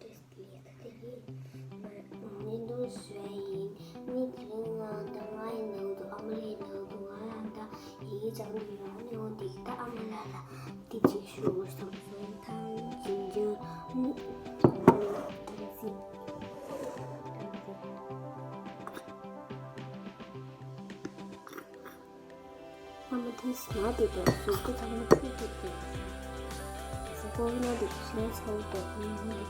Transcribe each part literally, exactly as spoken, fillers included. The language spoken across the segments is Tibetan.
ཏེ་ལས་ད་དེ་ཡིན། མ་ནི་འདུག་ཟེར་ཡིན། ནི་དེ་རིང་ང་ད་ང་ཡིན་འདུག་འདུག་ཨ་མ་ལས་འདུག་འདུག་ང་ཡང་ད་ཡི་གེ་སྦྱང་གི་ཡོད། ཨ་ནི་འོ་དེ་ད་ཨ་མ་ལ་ལ་དེ་ཅིག་ཞུ་དགོས་བསམ་སོང་། ཐང་ཅིན་ཅིན་ནི་ཨ་མ་ལ་ཐང་ཅིན། ཨ་མ་དེ་སྣ་དེ་དང་གཟུགས་པོ་ཚང་མ་ཐུག་ཐུག་དེ། གཟུགས་པོ་སྣ་དེ་ཤིང་ཚ་བོ་དང་ཨ་མ་དེ་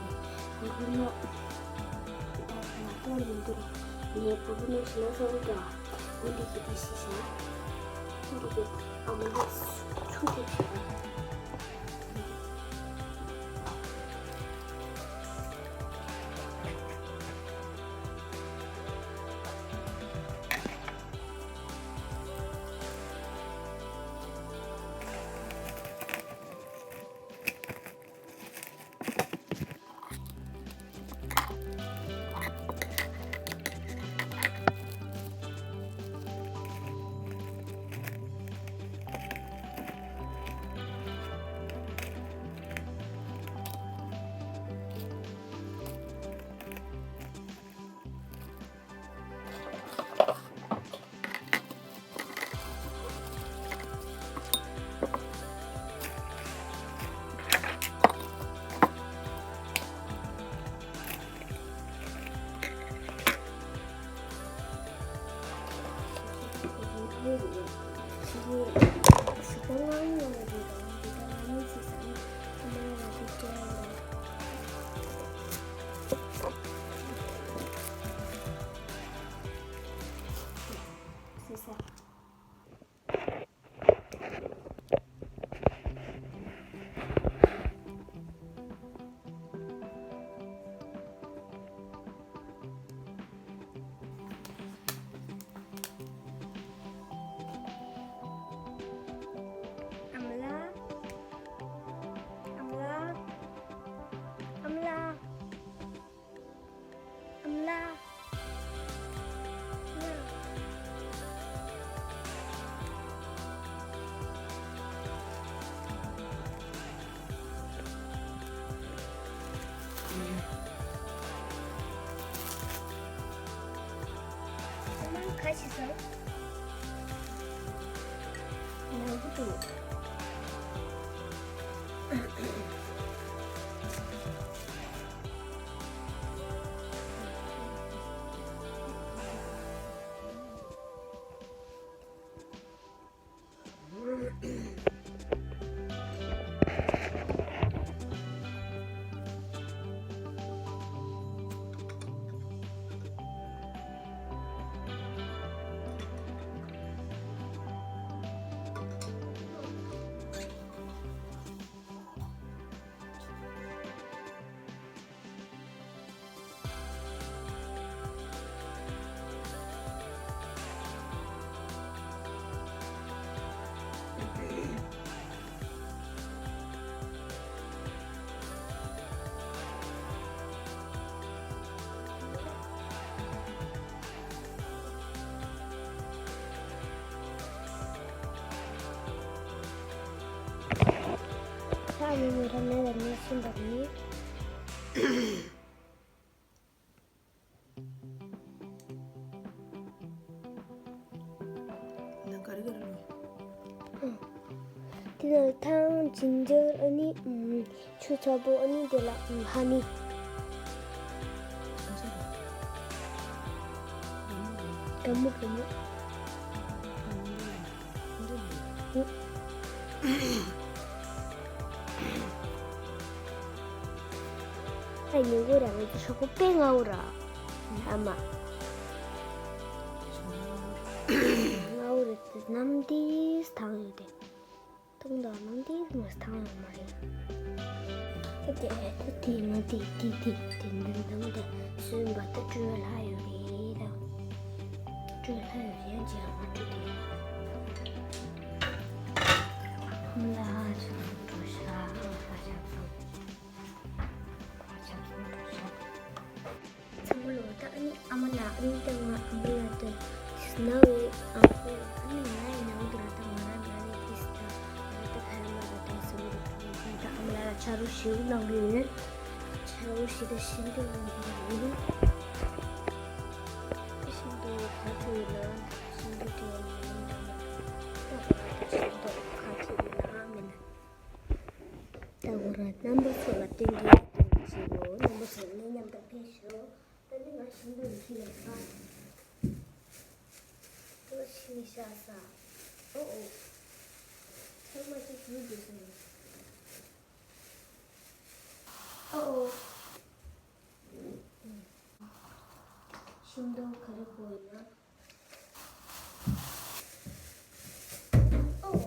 གུ་རུ་ན་ད་ང་ད་མི་འདུག་ངའི་གུ་རུ་ན་ཤིང་ཚ་བོ་དང་ཨ་མ་དེ་གི་དེ་ཤི་ཤ་ཨ་མ་དེ་ཨ་མ་དེ་ཆུ་དེ་ཤི་ཤ། ཨ་མ་ལགས། ཨ་མ་ལགས། ཨ་མ་ལགས། ཨ་མ་ལགས། ཨ་མ་ག་བྱེད་སོང་། ནང་དུ། ས་མི་མི་ར་ནད་ལ་ནད་ཤིན་པ་ནི། ནང་ག་རེ་ག་རེ་ལོ། དེ་ནས་ཐང་ཇིན་ཇར་ཨ་ནི་ཆུ་ཚ་པོ་ཨ་ནི་དེ་ལ་ཧ་ནི། ག་མོ་ག་མོ། ཨ་ཉིན་གུང་ར་ང་ཚོ་ཞོགས་པ་དཔེ་སྔ་པོ་ར། ཨ་མ། སྔ་པོ་རེད་དེ་གནམ་ཏིས་ཐང་ཡོད་དེ། ཐུང་དང་གནམ་ཏིས་མ་ཐང་ཡོད་མ་རེད། ད་དེ་ད་དེ་ང་དེ་དེ་དེ་དེ་འདི་འདི་མོ་དེ་སུན་པ་ད་སྤྲོད་ལྷ་ཡོད་རེད་ད། སྤྲོད་ལྷ་ཡོད་རེད་ཡང་ཅི་ཡང་མ་སྤྲོད་དེ། ཁོང་ལ་ཆབ་སོང་འགྲོ་ཤག་ཁོང་ལ་ཆབ་སོང་། ཁོང་ལ་ཆབ་སོང་འགྲོ་ཤག་ཚང་མ་ལོ་ད་ཨ་ནི་ཨ་མ་ལགས། ཨ་ནི་ད་ང་ཨ་མ་ལགས་དེ་ཟིན་ན་བའི་ཨ་ཁོ་ཨ་ནི་ང་ཡི་ནང་དུ་ར་ད་ང་རང་ང་ནི་ཏིས་ད་ང་ད་ཁ་ར་མ་ད་ད་སུ་མི་ད་ཨ་མ་ལགས་ལ་ཆ་རོགས་ཞེ་པོ་གནང་གི་ཡོད། ཆ་རོགས་ ཞིག་ཏུ་ཤིན་ཏུ་ཡིན་པ་ཡིན། ཤིན་ཏུ་ག་ཚོད་ཡིན་ན་ཤིན་ཏུ་དེ་ཡིན་ན་ཤིན་ཏུ་ག་ཚོད་ཡིན་ན་མིན། ད་འོ་ར་རྣམ་པ་ཚོ་ལ་སྟོན་གྱི་ཡོད་དུ་ཅི་ཡོད། རྣམ་པ་ཚོ་ནས་མཉམ་དུ་ཕེབས་ཤོག་ད་ནི་ང་ཤིན་ཏུ་ཡིན་གྱི་ཡོད་ལ། ད་ཤི་ནི་ཤ་ས། ཨོ་ཨོ། ཚང་མ་ཅིག་ཞུ་དགོས་སོང་། ཨོ་ཨོ། ཤིང་སྡོང་ག་རེ་དགོས་ཡིན་ན། ཨོ།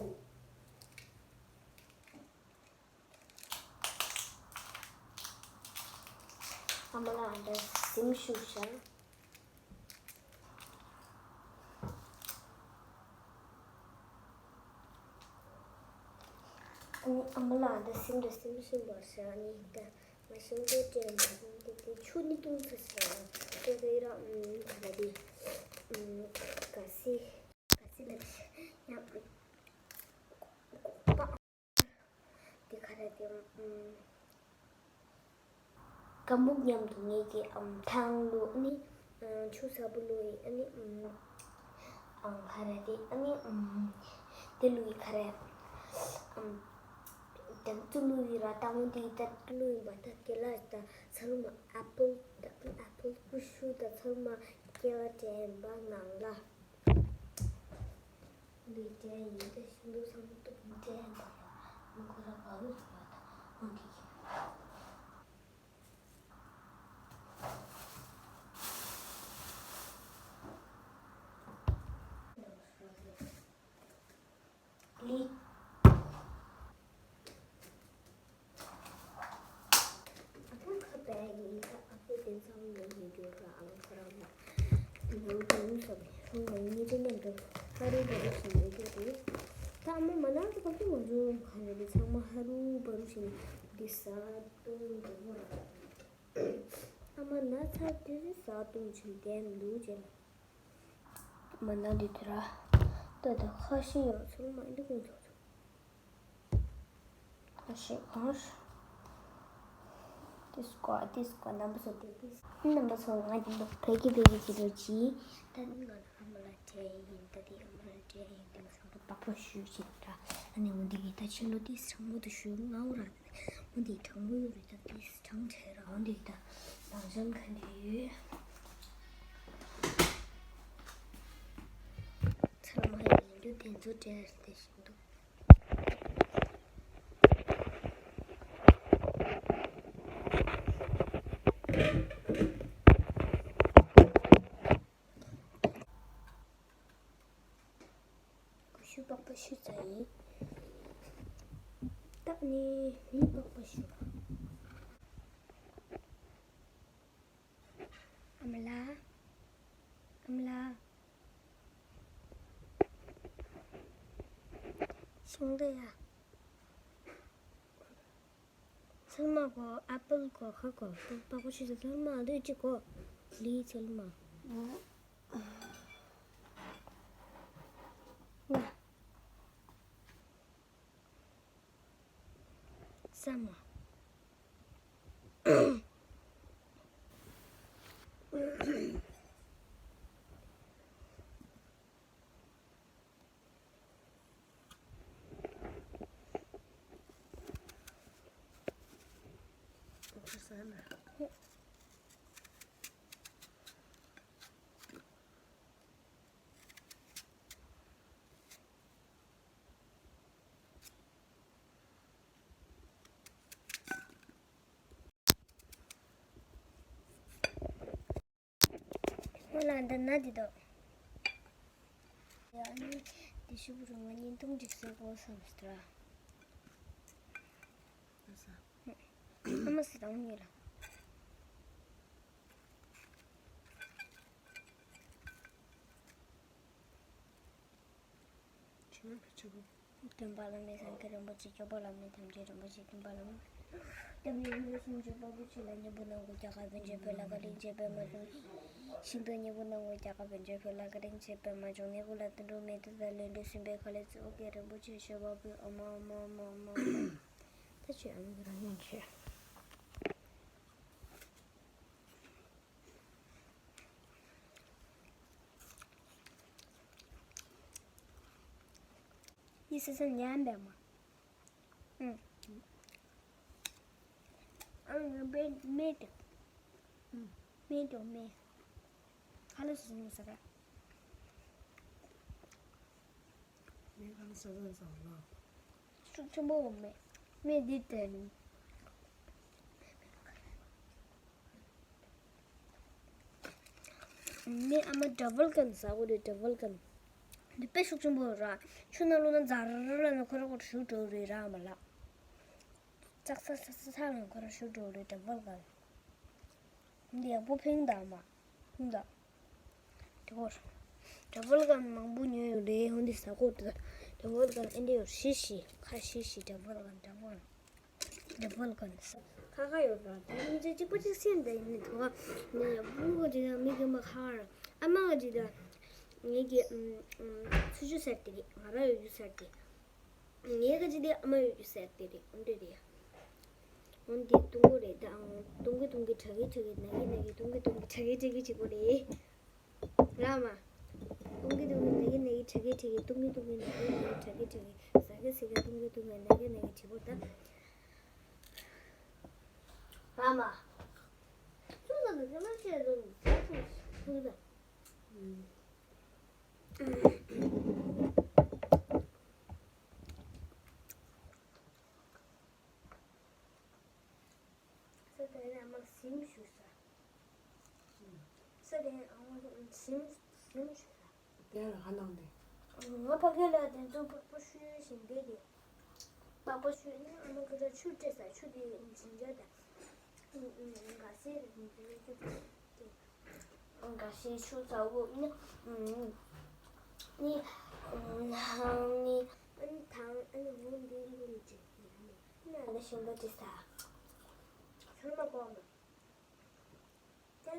ཨ་མ་ལགས་འདྲ་གཟིམ་བཞུགས་ཤག་ཨ་ནི་ཨ་མ་ལགས་འདི་སེམས་འདྲ་སེམས་བཞིན་པར་བཞག་ནི་ད་མ་ཤིང་ཏོག་སྤྲད་མ་ཤིང་ཏོག་དེ་ཆུ་ནི་བཏུང་ཚར་སོང་། ཏོག་ཏོག་ཡི་ར་ཨུམ་ག་ལ་དེ་ཨུམ་ག་སི་ག་སི་ལབ་ཤག་ཡང་ཀོ་པ་དེ་ག་རེ་དེ་ཨུམ། ཀ་སྨུག་མཉམ་དུ་ངེད་ཀྱིས་ཨམ་ཐང་བླུགས་ཨ་ནི་ཨམ་ཆུ་ཚ་པོ་བླུགས་ཡིན་ཨ་ནི་ཨམ་ཨང་ཁ་ར་དེ་ཨ་ནི་ཨམ་དེ་བླུགས་ཡིན་ཁ་ར་ཨམ་དེ་ཚོ་བླུགས་ཡིན་ར་ཏང་དེ་ད་བླུགས་ཡིན་པ་ད་དེ་ལ་ད་ཚ་རུ་མ་ཨ་པལ་ད་ཨ་པལ་ཀུ་ཤུ་ད་ཚ་རུ་མ་སྐྱེ་བ་དྲན་པ་ནང་ལ། འདི་དྲན་ཡིན་ད་ཤིང་ཏོག་ཚང་མ་ཏུ་དྲན་ཡིན་ད་ཡ་མི་ཁོ་ར་ག་རུ་ཟེར་བ་ད་འོ་འདི་ཡིན། ལི། ཨ་ཁུ་ཁ་པའི་ཡིན་ཁ་ཨ་ཁུ་དེ་ཚང་མ་ཡིན་རྒྱུ་ར་ཨང་ཁ་རང་ལ། ཡང་དུ་སོང་ཧྲུང་ལ་ཉི་ཁྲི་མཉམ་དུ་ཧ་རུ་བ་རུ་ཞིག་ཡོད་རྒྱུ་རེད། ད་ཨ་མ་མ་ན་ཁ་ཁ་ཁུ་ང་ཚོ་ཁ་ནས་དེ་ཚང་མ་ཧ་རུ་བ་རུ་ཞིག་འདི་ཟ་བཏུང་འདུག་མོ་ར། ཨ་མ་ན་ཚ་དེ་ཟ་བཏུང་ཆེན་དེ་འདུག་ཅེ་ལ། མ་ན་འདི་དེ་ར། ད་ད་ཁ་ཤས་ཡོད་ཚོད་མ་འདི་ཀུན་ཚོད་ཚོད། ཁ་ཤས་གང་ཤ། དེ་སྐོར་དེ་སྐོར་རྣམ་པ་ཚོ་དེ་དེ་རྣམ་པ་ཚོ་ང་འདི་ལོ་ཕལ་གྱི་ཕལ་གྱི་ཅི་ལོ་ཅི། ད་ནི་ང་ལ་ཨ་མ་ལ་དྲན་ཡིན་ད་དེ་ཨ་མ་ལ་དྲན་ཡིན་དེ་ང་ཚོ་པགས་པ་བཤུས་ཅིག་ད་ཨ་ནི་འོ་འདི་གི་ད་ཕྱི་ལོ་དེ་སྲང་མོ་དུ་བཤུས་ང་འོ་ར། འོ་འདི་གྲང་མོ་ཡོད་རེད་ད་དེ། གྲང་ཆེ་རང་འདི་ད་ནང་ཆང་ག་འདི་ཡོད། ཚང་མ་ཡིན་རྒྱུ་དེ་ཚོ་འདྲ་དེ་བཞིན་འདུག་ཀུ་ཤུ་པགས་པ་ཤུ་ཙམ་ཡིན། ད་ནི་མི་པགས་པ་ཤུ། ཨ་མ་ལགས། ཨ་མ་ལགས། ཤིང་རྟ་ཡ། ཚང་མ་གོ་ཨ་པལ་གོ་ཁ་གོ་པགས་པ་ཤུ་ཚང་མ་འདི་གཅིག་གོ་ལི་ཚལ་མ། ང་། ས་མ། ང་ལ་འདི་ན་འདི་འདུག་ཡ་ནི་འདི་ཤུ་བུ་རུ་ང་བརྙན་ཐུང་འགྲིག་སོང་གོ་བསམ་སྟེ་ར། ཨ་མ་སི་དང་ཉེ་ལ། ཆུ་ཆུ། སྟོན་པ་བླ་མེད་སངས་རྒྱས་རིན་པོ་ཆེ། སྐྱོབ་པ་བླ་མེད་ཐམས་ཅད་རིན་པོ་ཆེ། སྟོན་པ་བླ་མེད་སྟོན་པ་བླ་མེད་སངས་རྒྱས་རིན་པོ་ཆེ་ལ་སྙིང་པོ་གནང་དགོས། རྒྱ་གར་པཎ་ཆེན་བོད་ལ་བཀའ་དྲིན་ཆེ་བས་མ་བྱུང་། ཤིན་ཏུ་སྙིང་པོ་གནང་དགོས། རྒྱ་གར་པཎ་ཆེན་བོད་ལ་བཀའ་དྲིན་ཆེ་བས་མ་བྱུང་། ནི་གུ་ལ་དུད་འགྲོ་མེ་ཏོག་དང་ལེ་འབྲས་སུམ་པའི་ཁ་ལས་ཚོགས་ཀྱི་རིན་པོ་ཆེ་ཞབས་པ་བུ་ཨོ་མ་ཨོ་མ་ཨོ་མ་ཨོ་མ་ཨོ་མ། ད་ཁྱོད་ཨ་མ་གི་རང་ཉན་ཁྱོད། ཡིན་ས་ས་ཉན་པས་མ། ཨང་། ཨང་། མེད་དེ། མེད་དེ་མེད། ཁ་ལ་སུ་ཉོ་ས་རེད། མེད་ཁ་ལ་ས་ས་ས་ལ། ཤུགས་ཆེན་པོ་མེད། མེད་འདི་དེ། མི་ཨ་མ་ཌ་བལ་གན་ཟ་གོ་རེད། ཌ་བལ་གན། འདི་དཔེ་ཤུགས་ཆེན་པོ་ར། ཆུ་ནང་བླུགས་ན་ཛ་ར་ར་ལ་ནི་ཁོ་ར་ཁོ་ར་ཞུ་འགྲོ་རེད་ར་མ་ལ། ཙག་ཙག་ཙག་ཙག་ལ་ཁོ་ར་ཞུ་འགྲོ་རེད་ཌ་བལ་གན། འདི་ཡག་པོ་ཕིང་ད་མ། ཕིང་ད། དེ་གོ་ར། ཌ་བལ་གན་མང་པོ་ཉོས་ཡོད་རེད། འོན་ཏེ་ཟ་གོ་ད། ཌ་བལ་གན་ཨེ་འདྲ་ཡོད་ཤི་ཤི་ཁ་ཤི་ཤི་ཌ་བལ་གན་ཌ་བལ་གན། ཌ་བལ་གན་ས། ཁ་ཁ་ཡོད་ར། ད་མི་ཚེ་གཅིག་པ་གཅིག་སེམས་ད་ཡིན་ནི་དོ། ནས་བུ་ག་ཅིག་དང་མི་རྒན་པ་ཁ་ར། ཨ་མ་ག་ཅིག་དང་། ངེད་ཀྱི་ཚུ་ཆུ་ཟེར་དེ་རེད། ང་ར་ཡོད་རྒྱུ་ཟེར་དེ། ངེད་ག་ཅིག་དེ་ཨ་མ་ཡོད་རྒྱུ་ཟེར་དེ་རེད། འོན་ཏེ་རེད། འོན་ཏེ་ཏུང་གོ་རེད་ད། ཨང་། ཏུང་གི་ཏུང་གི་ཁྲ་གི་ཁྲ་གི་ན་གི་ན་གི་ཏུང་གི་ཏུང་གི་ཁྲ་གི་ཁྲ་གི་བྱེད་དགོས་རེད། ར་མ། ཏུང་གི་ཏུང་གི་ན་གི་ན་གི་ཁྲ་གི་ཁྲ་གི་ཏུང་གི་ཏུང་གི་ན་གི་ན་གི་ཁྲ་གི་ཁྲ་གི་ཟ་གི་ཟ་གི་ཏུང་གི་ཏུང་གི་ན་གི་ན་གི་བྱེད་དགོས་ད། ར་མ། ཅུང་ཟད་དུ་ཅི་མ་བྱེད་དུ་ད་ཅི་ཐུག་ད། ས་དེ་ནས་ཨ་མ་གཟིམ་བཞུགས་ས། ས་དེ་ནས་ཨ་མ་གཟིམ་གཟིམ་བཞུགས་ས། དེ་ལ་ཧ་ནང་དེ། ང་ཕ་གི་ལ་དེ་ཚོ་པགས་པ་བཤུས་ཤིང་བསྡད་དེ། པགས་པ་བཤུས་ནས་ཨ་མ་གི་ལ་ཆུ་སྤྲད་ས། ཆུ་དེ་བྱིན་འཇོག་དང་། འགའ་ཤས་ལ་འགྱུར་རྒྱུ་དེ། འགའ་ཤས་ཆུ་ཚ་བོ་ནི་ནི་ནི་ཨ་ནི་དང་ཨ་ནི་འོ་འདི་འདི་འདྲ་ཡིན་ནི་ཨ་ནི་ཤིང་པ་དེ་ས། ཚང་མ་གོ་མ། དེ་ལ།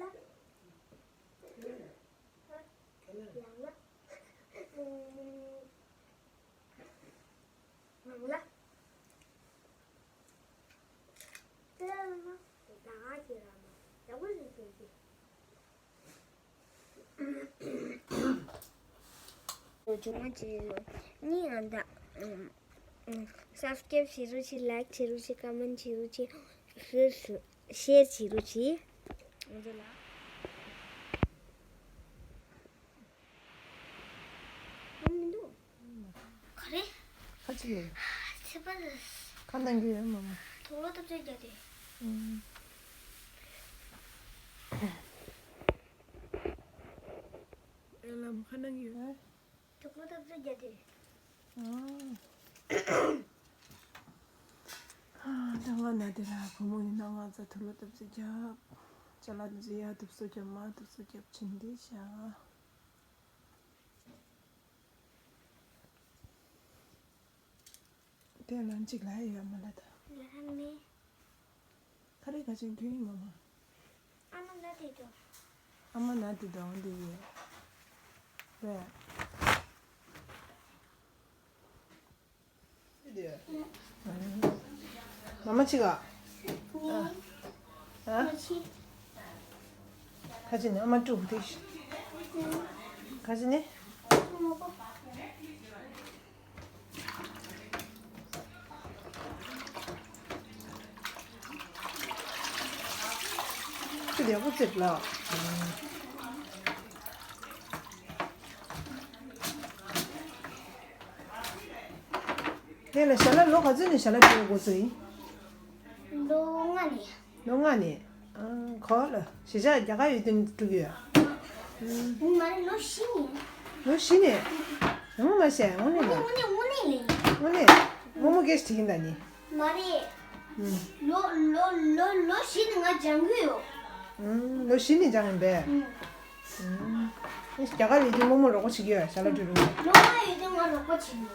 ཡང་ན། ཡང་ན། དེ་ལ་ན། ད་ང་ཁྱེད་རང་ཡག་པོ་ཞིག་བྱེད་ཀྱི། ཇོ་མོ་བྱེད་ཡོད། གཉིས་ཨ་ད། སབ་སི་ཀྲེབ་བྱེད་རོགས་བྱེད། ལའིཀ་བྱེད་རོགས་བྱེད། ཀོ་མེན་ཊི་བྱེད་རོགས་བྱེད། ཤེར་ཤེར་བྱེད་རོགས་བྱེད། ང་ཚོ་ལ། ཨ་མི་འདུག་ག་རེ། ཁ་ཅིག་ཡོད། ཚེ་པ་ལ། ཁ་ནང་གི་ཡོད་མ་མ། དུག་ལོག་ཐབས་ཚུལ་རྒྱག་དེ། ཨུམ། ཨེ་ལམ་ཁ་ནང་གི་ཡོད། དུག་ལོག་ཐབས་ཚུལ་རྒྱག་དེ། ཨ། ད་ང་ན་དེ་ལ་བུ་མོ་ཡིན་ན་ང་ཚོ་དུག་ལོག་ཐབས་ཚུལ་རྒྱབ། ཅ་ལག་དེ་ཚོ་ཡར་དུ་གསོ་རྒྱབ་མར་དུ་གསོ་རྒྱབ་བྱེད་འདི་བྱ། དེ་ལན་གཅིག་ལ་ཡོད་མ་ལ་ད། ལ་མེད། ཁ་རི་ཁ་ཆེན་ཁྱོད་ཡིན་མ་མ། ཨ་མ་ན་དེ་དོ། ཨ་མ་ན་དེ་དོ་འདི་ཡོད། རེད། མ་མ་ཅིག་ཨ། ཨ། ཁ་ཅིག་ནི་ཨ་མ་དཀྲུག་དེ་ཤི། ཁ་ཅིག་ནི། ཁྱོད་ཡག་པོ་བརྩེགས་ལ། དེ་ལ་ཞལ་ལག་ལོ་ག་ཚོད་ནས་ཞལ་ལག་སྤྲད་དགོས་ཚོད་ཡིན། ལོ་ལྔ་ནས། ལོ་ལྔ་ནས། ཨང་། གོ་ལ་གཞིས་ཆགས་རྒྱ་གར་ཡོད་དུས་སྤྲད་ཀྱི་ཡོད། ཨང་། ང་ལོ་བཞི་ནས། ལོ་བཞི་ནས། ངོ་མ་བཤད་ངོ་ནས་ལ། དངོས་གནས་དངོས་གནས་ལས། དངོས་གནས། རྨོ་མོ་སྐད་ཆ་དྲིས་ཡིན་ད་ནི། མ་རེད། ཨང་། ལོ་ལོ་ལོ་ལོ་བཞི་ནས་ང་སྦྱང་གི་ཡོད། ཨང་། ལོ་བཞི་ནས་སྦྱང་ཡིན་པས། ཨང་། ཨང་། རྒྱ་གར་ཡོད་དུས་རྨོ་མོ་རོགས་པ་བྱེད་ཀྱི་ཡོད་ཞལ་ལག་སྤྲད་རུང་། ལོ་ལྔ་ཡོད་དུས་ང་རོགས་པ་བྱེད་ཀྱི་ཡོད།